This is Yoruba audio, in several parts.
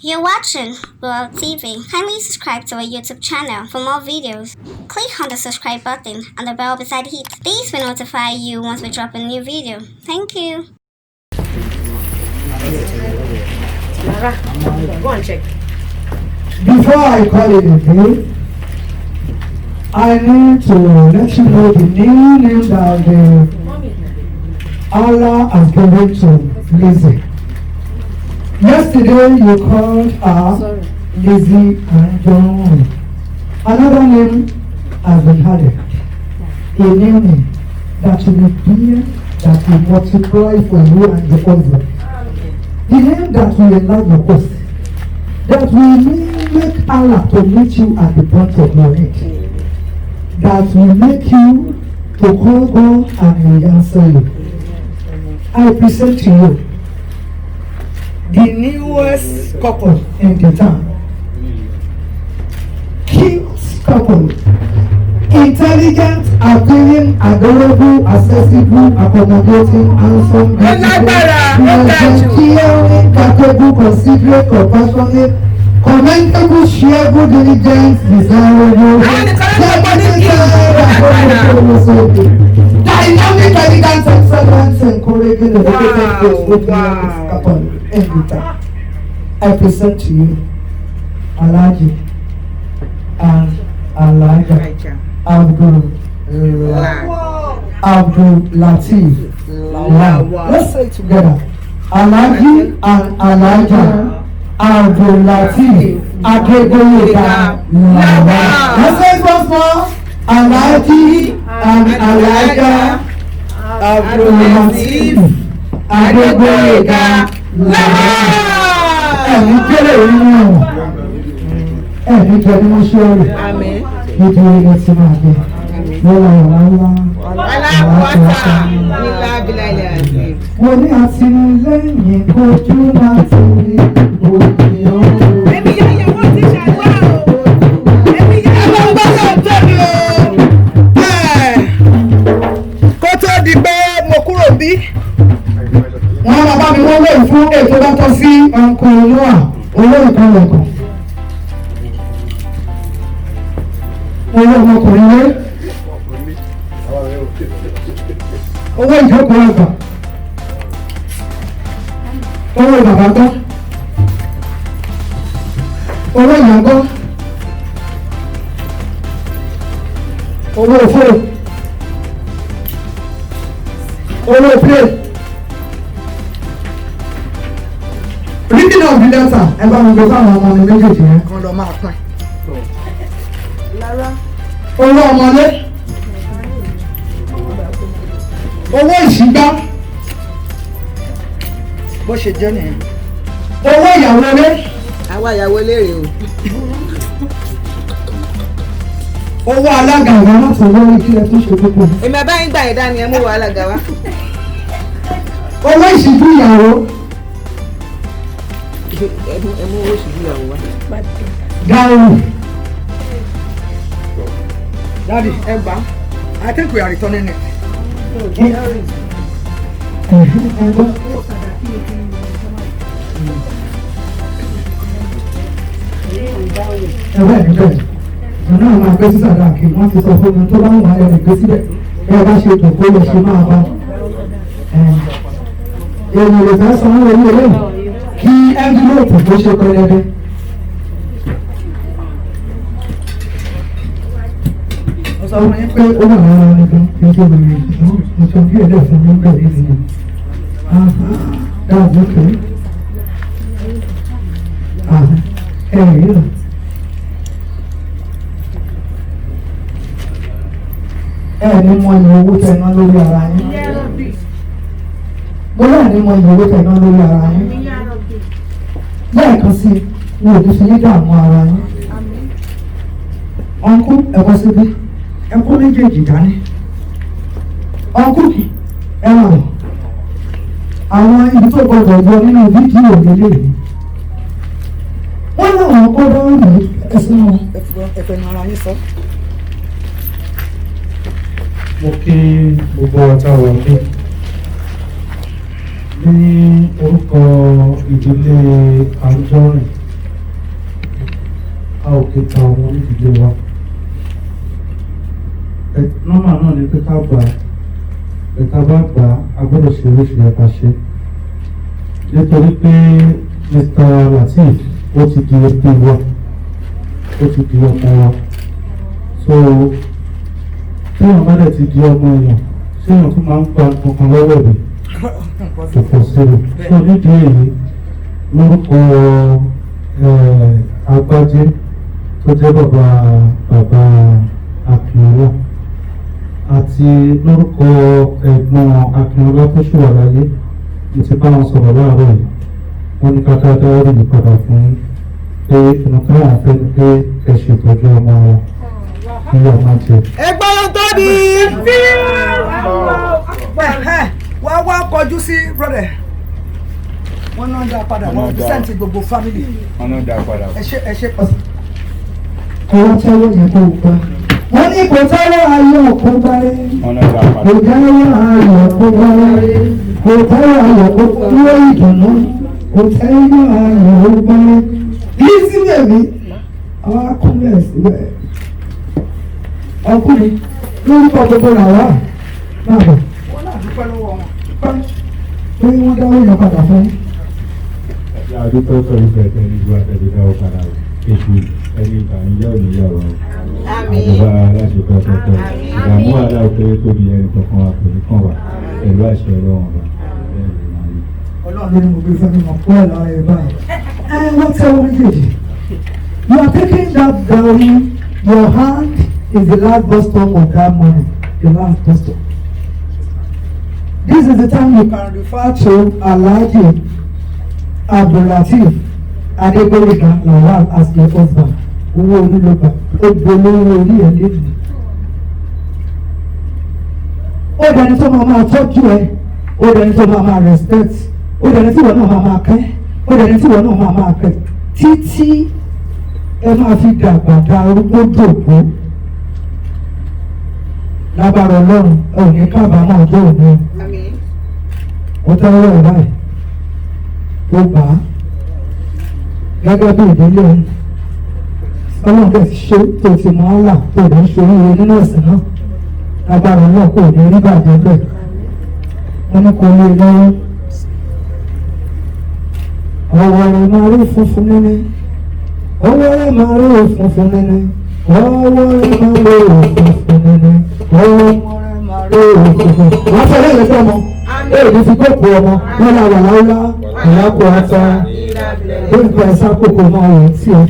You're watching World TV. Kindly subscribe to our YouTube channel for more videos. Click on the subscribe button and the bell beside it. This will notify you once we drop a new video. Thank you. Lara, go and check. Before I call it a day, I need to let you know the new name that the Allah has given to Lizzie. Yesterday you called her Lizzie Anjorin. Another name has been added. A new name that will be that will multiply for you and your husband. The name that will enlarge your coast. That will make Allah to meet you at the point of your need. That will make you to call God and He will answer you. I present to you the newest couple in the town. Cute couple. Intelligent, appealing, adorable, accessible, accommodating, handsome, Ó lágbára, ó ga jù. caring, capable, considerate, compassionate, commendable, cheerful, diligent, desirable, Àwọn nìkan ló ń sọ ní kí ó lágbára. dynamic, elegant, excellent, encouraging, educated, graceful, couple in the town. I present to you Alhaji and Alhaja Abdul Abdul Lateef Lawal. Let's say it together. Alhaji and Alhaja Abdul Lateef Adegboyega Lawal. Let's say it once more. Alhaji and Alhaja Abdul Lateef Adegboyega Lawal. Ẹ̀mí kéré nínú ẹ̀wọ̀n. Ẹ̀mí jẹ ní mọ́ṣúárì. Àmín. Nítorí ilẹ̀ tí máa bẹ̀. Lọ́la ọ̀la ńlá. Alákọ̀ọ́ta nílá bílá ilẹ̀ àti. Mo ní àtìlẹ́yìn kojú láti rí òkè ọ̀run. Èmi yá ìyàwó ti ṣàdúrà o. Èmi yá Ẹ bá ń bá tóbi o. Kó tó di pé mo kúrò bí, Wọ́n máa bá mi wọ́n wẹ̀ fún ètò bá tọ́ sí ọkọ̀ Noah owó ìkọlọ̀kọ̀. Owó ọmọkùnrin lé. Owó ìjókòó àgbà. Owó bàbá gbọ́. Owó ìyá gbọ́. Owó fóònù. Owó plane. Reading of the letter, ẹ bá mi gbé fáwọn ọmọ mi méjèèjì yẹn. Kan lọ máa pín. Owó ọmọlé. Owó ìṣígbá. Bó ṣe jẹ́ nìyẹn. Owó ìyàwó ilé. Àwa ìyàwó léèrè o. Owó alága ìwà láti owó ìkílẹ̀ tó ṣe kókó. Èmi àbáyín gbà yẹn dání ẹ mú wàhálà gà wá. Owó ìṣíjú ìyàwó. Ẹ mú owó ìṣubú ìyàwó wá. Gáírù. Daddy, ẹ gbà. I think we are returning it. Ẹ̀wẹ́ ní bẹ́ẹ̀. Ìjọ náà máa gbé sísà dáàkì. Wọ́n ti sọ fún mi tó bá wù wọ́n lè gbé síbẹ̀. Bí ẹ bá ṣe dùn kó lè ṣe máa bá. Èèyàn lè fẹ́ sanwó orí eléyìí kí ẹ́ńdílóòpù tó ṣe pẹlẹbẹ. Mo sọ fún yín pé ó wà lára wọn gan kí n tó bẹ̀rẹ̀ ìṣùgbọ́n mo sọ bí ẹ̀dẹ̀ fún mi bẹ̀rẹ̀ nìyẹn. That's okay. Ẹ rí o. Ẹ ní mọ iye owó tẹ ná lórí ara yín. Mo náà ní mọ iye owó tẹ ná lórí ara yín. Lẹ́ẹ̀kan sí i, mi ò ní fi yín dààmú ara yín. Ọ̀nkú ẹ̀kọ́ síbí, ẹ̀kọ́ méjèèjì dání. Ọ̀nkú ẹ ràn wọ́n. Àwọn ibi tó gbọdọ̀ yọ nínú fídíò lélẹ́yìí. Wọ́n láwọn gbọ́dọ̀ rí ẹsẹ̀ wọn. Ẹ fẹnu ara yín sọ. Mo kí gbogbo ọ̀tá wa bí ní orúkọ ìdílé Anjorin. Ọlọ́run kì í ta ọmọ nídìílé wa. Ẹ normal náà ni pé ká gbà á, ẹ̀ka bá gbà á, a gbọ́dọ̀ ṣe bó ṣe yẹ ká ṣe. Nítorí pé Mr. Lateef, ó ti di ẹbí wa, ó ti di ọmọ wa. So téèyàn bá dẹ̀ ti di ọmọ èèyàn, séèyàn tún máa ń gba nǹkan lọ́wọ́ rẹ̀? Kò pọ̀ sí i. So nídìí èyí, lórúkọ Agbájé tó jẹ́ bàbá bàbá Akínọlá àti lórúkọ ẹ̀gbọ́n Akínọlá tó ṣì wà láyé, mo ti bá wọn sọ̀rọ̀ láàárọ̀ yìí, wọ́n ní ká dá dowry yìí padà fún yín, pé inú káwọn fẹ́ ni pé ẹ ṣètọ́jú ọmọ wọn kí ọmọ jẹ. Ẹgbẹ́ ló tóbi. Wá wá kọjú sí brother. Wọ́n náà dá padà, wọ́n represent gbogbo family. Wọn náà dá padà. Ẹ ṣe, ẹ ṣe. Ọwọ́ tẹ́wọ́ yẹn kó gbà. Wọ́n ní kò tẹ́wọ́ ayọ̀ kó gbáre. Wọn náà dá Kò padà. tẹ́wọ́ ayọ̀ kó gbáre. Kò tẹ́wọ́ ayọ̀ kó dúró ìdùnnú. Kò tẹ́wọ́ ayọ̀ kó gbáre. Yìí síbẹ̀ mi, àwọn akúnlẹ̀ síbẹ̀. Ọkùnrin lórúkọ gbogbo làwà náà bọ̀. Wọ́n náà dúpẹ́ lọ́wọ́ wọn. Pé wọ́n dáwọ́ yẹn padà fún yín. Ẹ̀ṣẹ̀ àdúpẹ́ pẹ̀lú pẹ̀tẹ́ ní ìlú àtẹ̀lẹ́dá ọ̀padà o. Èṣù ẹni ìbànújẹ́ ò ní yàwó o. Àjọba aláṣẹ pẹ́pẹ́pẹ́. Ìdààmú aláwọ̀ tóbi ẹnì kankan wa kò ní kàn wá pẹ̀lú àṣẹ Ọlọ́run ọba. Bẹ́ẹ̀ ló máa rí. Ọlọ́run ló ní mo gbé fún mi mọ̀ kó ẹ̀ lára ẹ̀ báyìí. Ẹ wọ́n tẹ́wọ́ méjèèjì. You are taking that dowry, your hand is the last bus stop of that money, the last bus stop. This is the time you can refer to Alhaji Abdulateef Adegboyega Lawal as your husband. Owó orí ló gbà, ó gbolówó orí ẹ̀ lẹ́nu. Ó dẹni tó máa máa tọ́jú ẹ, ó dẹni tó máa máa respect, ó dẹni tí ìwọ náà máa máa kẹ́, ó dẹni tí ìwọ náà máa máa kẹ́ títí ẹ máa fi dàgbà darúgbó dògbó. Lágbára Ọlọ́run, ẹ ò ní kábàámọ̀ ọjọ́ òní. Ó tẹ́wọ́ ẹ̀ báyìí, ó gbà á gẹ́gẹ́ bí ìdílé òun. Ọlọ́run dẹ̀ ti ṣe tó ti mọ́ ọ́là tó lè ń ṣoríire nínú ẹ̀sìn náà. Lágbára Ọlọ́run, kò ní rí bàjẹ́ bẹ́ẹ̀. Wọ́n ní kò lè lọ́wọ́. Ọwọ́ rẹ̀ máa rí funfun nẹ́nẹ́, ọwọ́ rẹ̀ máa rí funfun nẹ́nẹ́, ọwọ́ rẹ̀ máa rí funfun nẹ́nẹ́, ọwọ́ rẹ̀ máa rí funfun. Wọ́n fẹ́ lẹ́yìn fún ọmọ èyí fi kókó ọmọ wọn là wà láwùlá ìyá kò ata lórúkọ ẹ̀ sákòókò máa wọ̀ ọ́ tí ẹ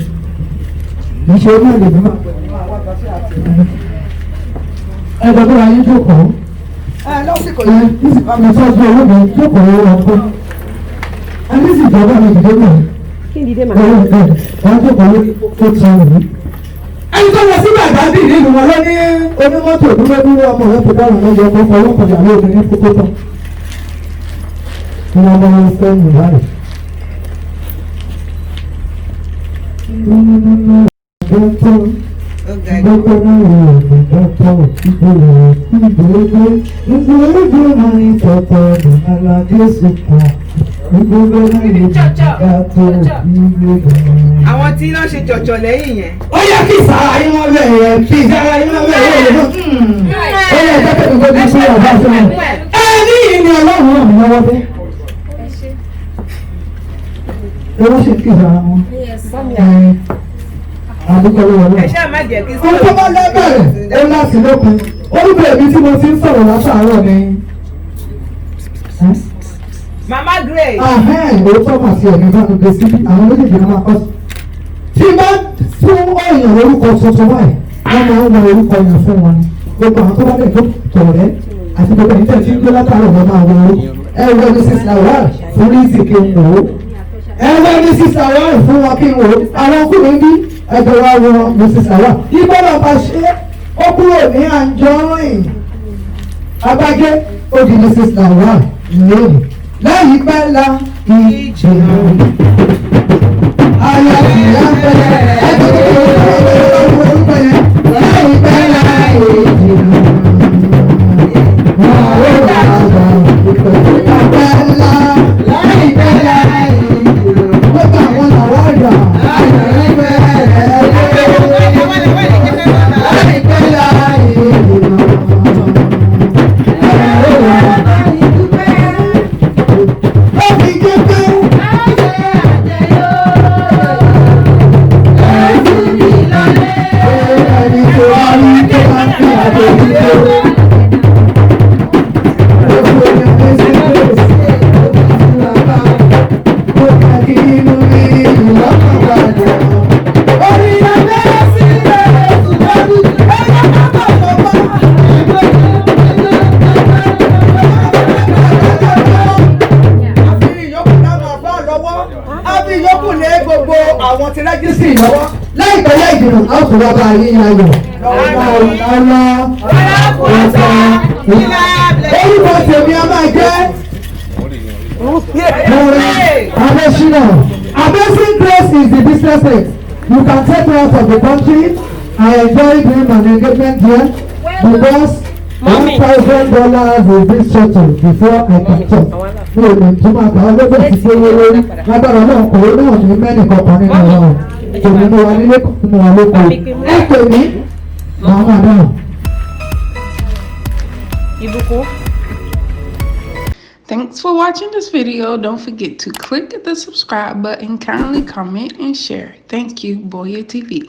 níṣẹ́ náà lè ní máa ẹ gbàgbọ́ ayé jókòó. Ẹ lásìkò Ẹ yìí. ní bá mi tọ́jú owó mi jókòó ọkọ ẹ ní sì jọba mi dìde náà. Kí n dìde mà? Ẹ ẹ wọ́n jókòó tó ti wù ú. Ẹni tó lọ sí bàbá bíi nínú wọn ló ní onímọ́tò dúró dúró, ọmọ rẹ kò dáhùn lọ́jọ́ ọkọ̀ fọwọ́ kọjá lé obìnrin kókó tán. Ní wọ́n bá wọn sẹ́yìn báyìí. Ó ga jù. Gbogbo náà Àwọn tí iná ṣe jọ̀jọ̀ lẹ́yìn yẹn. Ó yẹ kí ìsara yín wọ́n bẹ̀ yẹn, kí ìsara yín wọ́n bẹ̀ yẹn. Ó yẹ kẹ́kẹ́ mi kó bí sí ọ̀gá fún mi. Ẹ ní ìní Ọlọ́run ràn mí lọ́wọ́ bẹ́ẹ̀. Ẹ wọ́n ṣe kí ìsara wọn. Ẹ àdúgbò lọ́wọ́ Ẹ náà. ṣáà má jẹ́ kí Ohun tó bá lẹ́bẹ̀rẹ̀ ó láti lópin. Orúkọ èmi tí mo ti ń sọ̀rọ̀ látàárọ̀ ni. Mama Grace. Ahẹ́n, òótọ́ mà sí ẹ̀mí bá mi gbé síbí, àwọn méjèèjì ló máa kọ́ sí. Tí bá fún ọ̀yàn orúkọ tuntun báyìí, wọ́n máa ń wọ orúkọ yẹn fún wọn ni. Gbogbo àwọn tó bá dẹ̀ tó tọ̀rẹ́ àti gbogbo ẹ̀yin tẹ̀ tí ń gbé látàárọ̀ lọ́ máa wọ orúkọ. Ẹ wọ Mrs. Lawal fún Lizzy kí n wò ó. Ẹ wọ Mrs. Lawal fún wọn kí n wò ó. Àwọn ọkùnrin bí ẹgbẹ́ wa wọ Mrs. Lawal. Ìgbọ́dọ̀ bá ṣe é, ó kúrò ní Anjorin. Agbájé ó di Mrs. Lawal lónìí. Lẹ́yìn pẹ́ la ìjìnà. Ayọ̀ ìyá pẹ́ ẹgbẹ́ orúkọ yẹn. Lẹ́yìn pẹ́ la ìjìnà. Wọ́n ó dàgbà ìpẹ́ ńlá. Lẹ́yìn pẹ́ la ìjìnà. Gbogbo àwọn làwọn àgbà. Lẹ́yìn pẹ́ la ìjìnà. Àwọn ti registry lọ́wọ́. Láìpẹ́ láì jìnnà, a ó tún wá bá yín ayọ̀. Ọ̀la ọ̀la orúkọ tèmi a máa jẹ́ Mọ̀rẹ́ Adesina. Amazing Grace is the business head. You can take me out of the country. I enjoy doing my engagement here because $1,000 will be settled before I can talk. Mi ò lè túmọ̀ àgbà ọlọ́gbọ̀n ti gbówó lórí. Lágbára náà kò náà ní mẹ́rin kankan nínú wa o. Kò ní mú wa nílé, kò ní mú wa lóko. Ẹ pè mí, màá máa dáhùn. Ìbùkún. Thanks for watching this video. Don't forget to click the subscribe button, kindly comment and share. Thank you, Boya TV.